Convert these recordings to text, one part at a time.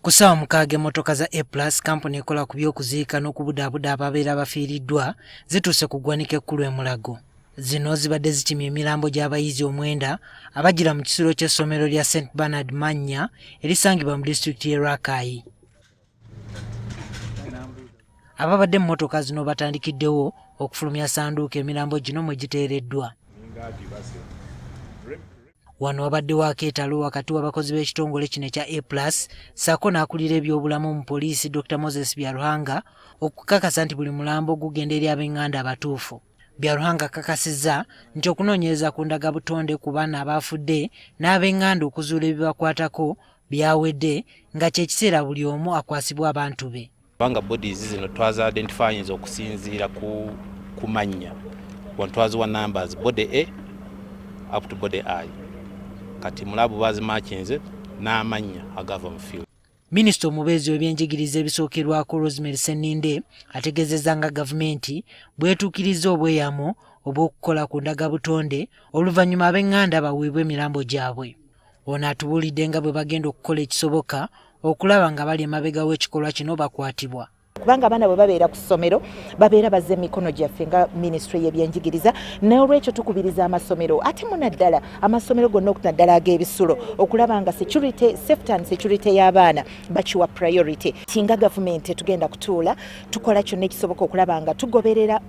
Ku ssaawa 6 emmotoka za A Plus kampuni ekola ku by'okuziika n'okubudaabuda ababeera bafiiriddwa zituuse ku ggwanika ekkulu e Mulago. Zino zibadde zikimye emirambo gy'abayizi omwenda abagira mu kisulo ky'essomero lya St Bernard Mannya erisangibwa mu disitulikiti y'e Rakai. Ababadde mu mmotoka zino batandikiddewo okufulumya sanduuko emirambo gino mwe giteereddwa. Wano wabaddewo akeetalo wakati w'abakozi b'ekitongole kino ekya A plus ssaako n'akulira ebyobulamu mu poliisi Dr Moses Byaruhanga okukakasa nti buli mulambo gugenda eri ab'enganda abatuufu. Byaruhanga akakasizza nti okunoonyereza ku ndagabutonde ku baana abaafudde n'ab'enganda okuzuula ebibakwatako byawedde nga kye kiseera buli omu akwasibwa abantu be. Kubanga bodies zino twaza identifyinze okusinziira ku kumannya, wano twaziwa numbers, body A up to body I. Kati mulabu bazimakinze n'amannya agava mu field. Minisita omubeezi w'ebyenjigiriza ebisookerwako Rosemary Sseninde ategeezezza nga gavumenti bw'etuukirizza obweyamo obw'okukola ku ndagabutonde oluvannyuma ab'enganda baweebwe emirambo gyabwe. Ono atubuulidde nga bwe bagenda okukola ekisoboka okulaba nga bali emabega w'ekikolwa kino bakwatibwa. Kubanga abaana bwe babeera ku ssomero babeera bazze emikono gyaffe nga minisitule y'ebyenjigiriza, n'olwekyo tukubiriza amasomero ate munaddala amasomero gonna naddala ag'ebisulo okulaba nga security, safety and security y'abaana bakiwa priority. Tinga gavumenti tugenda kutuula tukola kyonna ekisoboka okulaba nga tugoberera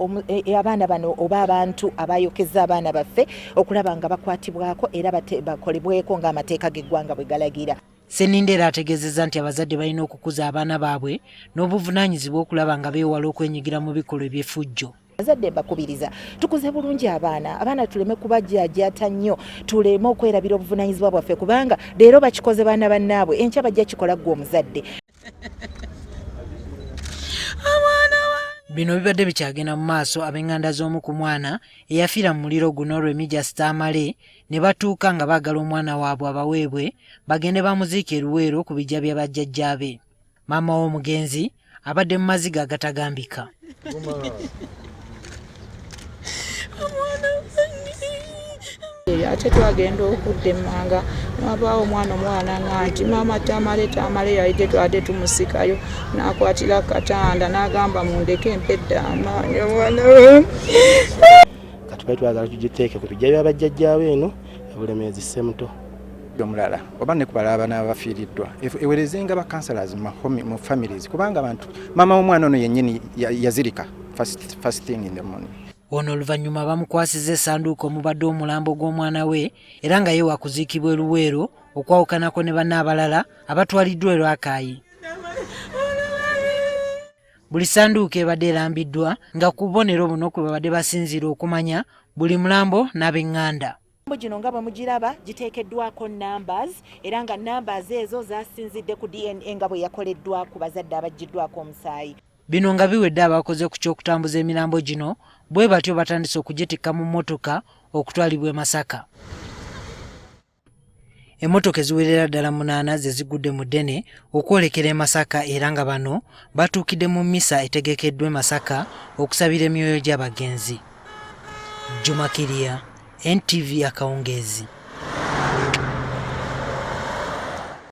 abaana bano oba abantu abayokeza abaana baffe okulaba nga bakwatibwako era bakolebweko ng'amateeka g'eggwanga bwe galagira. Sseninde era ategeezezza nti abazadde balina okukuza abaana baabwe n'obuvunaanyizibwa okulaba nga beewala okwenyigira mu bikolwa eby'effujjo. Abazadde mbakubiriza tukuze bulungi abaana, abaana tuleme kubajaajaata nnyo, tuleme okwerabira obuvunaanyizibwa bwaffe kubanga leero bakikoze baana bannaabwe, enkya bajja kikola ggwe omuzadde. Bino bibadde bikyagenda mu maaso ab'enganda z'omu ku mwana eyafiira mu muliro guno Remigius Tamale ne batuuka nga baagala omwana waabwe abaweebwe bagende bamuziike e Luweero ku bijja bya bajjajjaabe. Maama w'omugenzi abadde mu maziga agatagambika. Ate twagenda okudda emmanga wabaawo omwana omuwala nga nti maama Tamale, Tamale yalidde twade tumusikayo n'akwatira katanda n'agamba mundeke mpedde amaanyi omwana we. Kati twali twagala tugiteeke ku bijja bya bajjajjaabe eno e Bulemeezi Ssemuto. Omulala oba ne ku balala banaaba bafiiriddwa ewerezenga ba counselors mu families kubanga abantu maama w'omwana ono yennyini yazirika first thing in the morning. Ono oluvannyuma bamukwasizza essanduuko omubadde omulambo gw'omwana we era nga ye wakuziikibwa e Luweero okwawukanako ne banne abalala abatwaliddwa e Lwakaayi. Buli ssanduuko ebadde erambiddwa nga ku bubonero buno kwe babadde basinziira okumanya buli mulambo n'ab'eŋŋanda. Emirambo gino nga bwe mugiraba giteekeddwako numbers era nga numbers ezo zasinzidde ku DNA nga bwe yakoleddwa ku bazadde abaggyiddwako omusaayi. Bino nga biwedde abakoze ku ky'okutambuza emirambo gino bwe batyo batandise okugitikka mu mmotoka okutwalibwa e Masaka. Emmotoka eziwerera ddala 8 ze zigudde mu ddene okwolekera e Masaka era nga bano batuukidde mu mmisa etegekeddwa e Masaka okusabira emyoyo gy'abagenzi. Juma Kirya, NTV akawungeezi.